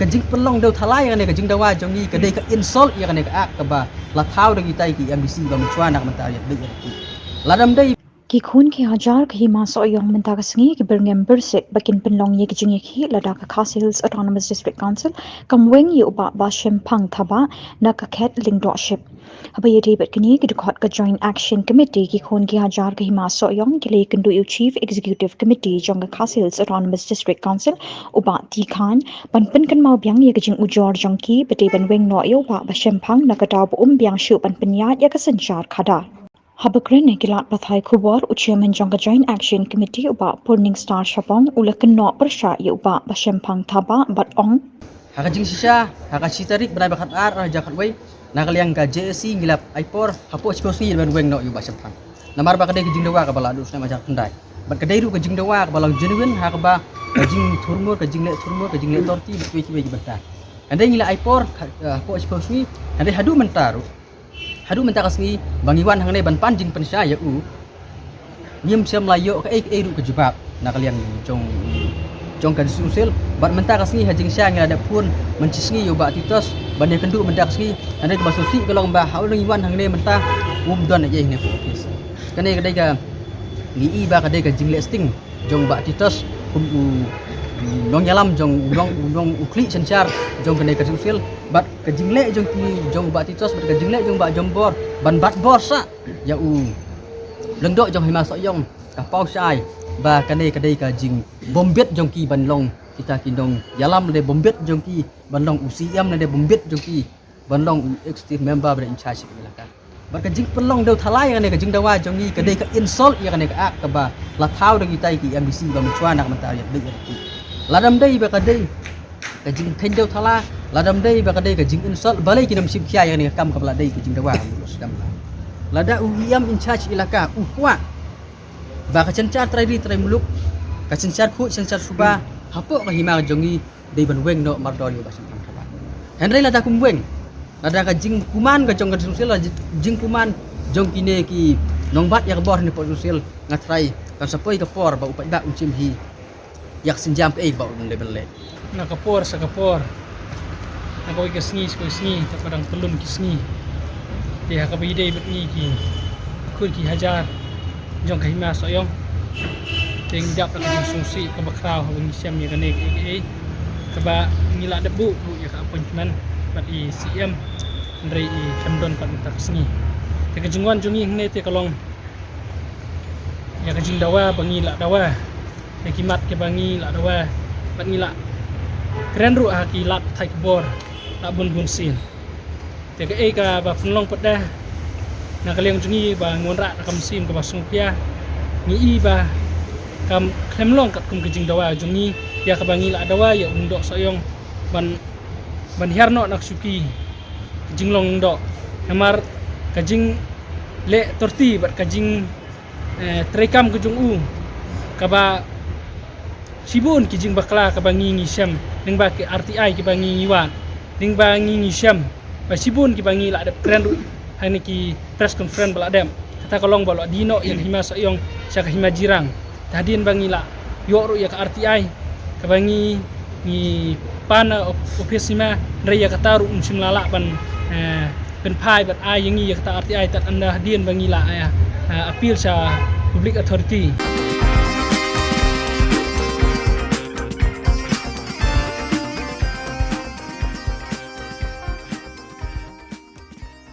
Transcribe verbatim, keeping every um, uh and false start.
Ka jingpynlong dew thala ïa kane ka jingdawa jong ngi ka dei ka insult ïa kane ka act kaba la thaw da kitai ki M D C ba mynchwa na ka mynta ïa ka dei ïa ka. Lada ym dei Ki khun ki hajar ka hima Sohiong mynta ka sngi ki byrngem byrsik ba kin pynlong ïa ki jingïakhih lada ka Khasi Hills Autonomous District Council kam weng ïa u Bah Bashemphang Thabah na ka khet Lyngdoh Ship. Haba ïadei bad kane ka dkhot ka Joint Action Committee, ki khun ki hajar ka hima Sohiong ki la ïakynduh ïa u Chief Executive Committee jong ka Khasi Hills Autonomous District Council, u Bah T Khan, ban pynkynmaw biang ïa ka jingujor jong ki ba dei ban weng noh ïa u Bah Bashemphang na ka daw ba um biang shuh ban pynïaid ïa ka synshar khadar. Haba kren ha ki lad pathai khubor, u Chairman jong ka Joint Action Committee, u Bah Purning Star Shapong, u la kynnoh pyrshah ïa u Bah Bashemphang Thabah bad ong: Ha ka jingshisha, ha ka shi tarik bnai ba khatar, ha ka khatwei, na ka liang ka J A C ngi la ai por hapoh shiphew sngi ban weng noh ïa u Bah Shemphang. Namar ba ka dei ka jingdawa kaba la duh snem hajar khyndai. Bad ka dei ruh ka jingdawa kaba long genuine, ha kaba ka jingthurmur, ka jingleh thurmur, ka jingleh torti bad kiwei kiwei ki bynta. Hynrei ngi la ai por ha, eh, hapoh shiphew sngi, hynrei haduh mynta ruh, haduh mynta ka sngi ba ngi wan hangne ban pan jingpynshai ïa u, ngim shym la ïoh kaei kaei ruh ka jubab na ka liang jong, jong ka District Council. Bad mynta ka sngi ha jingshisha ngi la dep phone mynshisngi ïa u Bah Titos ban ïakynduh mynta ka sngi. Hynrei kaba sngewsih ka long ba ha u ngi wan hangne mynta um don ei ei hangne hapoh office. Kane ka dei ka, ngi i ba ka dei ka jingleh sting jong u Bah Titos kum u nongïalam jong u nong, u nong, u khlieh synshar jong kane ka District Council. Bad ka jingleh jong ki, jong u Bah Titos bad ka jingleh jong u Bah Jombor ban bat bor sah ïa u Lyngdoh jong hima Sohiong ka paw shai ba kane ka dei ka jingbym bit jong ki ban long kita ki nongïalam, lane bym bit jong ki ban long u C M, lane bym bit jong ki ban long u executive member bad in charge elaka. Bad ka jingpynlong dew thala ïa kane ka jingdawa jong ngi ka dei ka insult ïa kane ka act kaba la thaw da kitai ki M D C ba mynchwa na ka mynta ïa ka dei ïa ka. Lada ym dei ba ka dei ka jingkheiñ dew thala, lada ym dei ba ka dei ka jinginsult, balei kin ym shim khia ïa kane ka kam kaba la dei ka jingdawa ka mut sdang la. Lada u E M in charge elaka u kwah ba ka synshar trai ri trai muluk, ka synshar khuid synshar suba hapoh ka hima ka jong ngi dei ban weng noh mardor ïa u Bah Shemphang Thabah. Hynrei lada kum weng, lada ka jingkuman ka jong ka District Council, lada jingkuman jong kine ki nongbat ïa ka bor ne hapoh District Council, nga tharai kan sa poi ka por ba u paidbah un shim hi ïa ka sienjam kaei kaba u dei ban leh. Na ka por sha ka por, na kawei ka sngi sha kawei ka sngi, te ka dang pyllun ki sngi. Te ha kaba ïadei bad ngi ki khun ki hajar jong ka hima Sohiong, te ngi dap da ka jingsngewsih kaba khraw haba ngi shem ïa kane kaei kaei kaba ngi la dep buh ruh ïa ka appointment bad i C M, hynrei i khlem don pat mynta ka sngi. Te ka jingwan jong ngi hangne te ka long ïa ka jingdawa ba ngi la dawa, ïa ki mat kiba ngi la dawa bad ngi la kren ruh ha ki lad pathai khubor la bun bun sien. Te kaei kaba pynlong pat da na ka liang jong ngi ba ngi wanrah da ka mynsiem kaba sngewkhia, ngi i ba kam khlem long katkum ka jingdawa jong ngi ïa kaba ngi la dawa ïa u Lyngdoh Sohiong ban, ban hiar noh na ka shuki ka jinglong Lyngdoh. Namar ka jingleh torti bad ka jing, eh, treikam ka jong u, kaba shibun ki jingbakla kaba ngi ngi shem, lyngba ki R T I kiba ngi ngi wad, lyngba ngi ngi shem, ba shibun kiba ngi la dep kren ruh ha kine ki press conference ba la dep. Kata ka long ba la die noh ïa ka hima Sohiong sha ka hima Jirang. Te hadien ba ngi la ïoh ruh ïa ka R T I kaba ngi ngi pan na op-, office hima, hynrei ïa kata ruh um shym la lah ban, eh, pynphai bad ai ïa ngi ïa kata R T I tad ynda hadien ba ngi la, eh, eh, appeal sha public authority.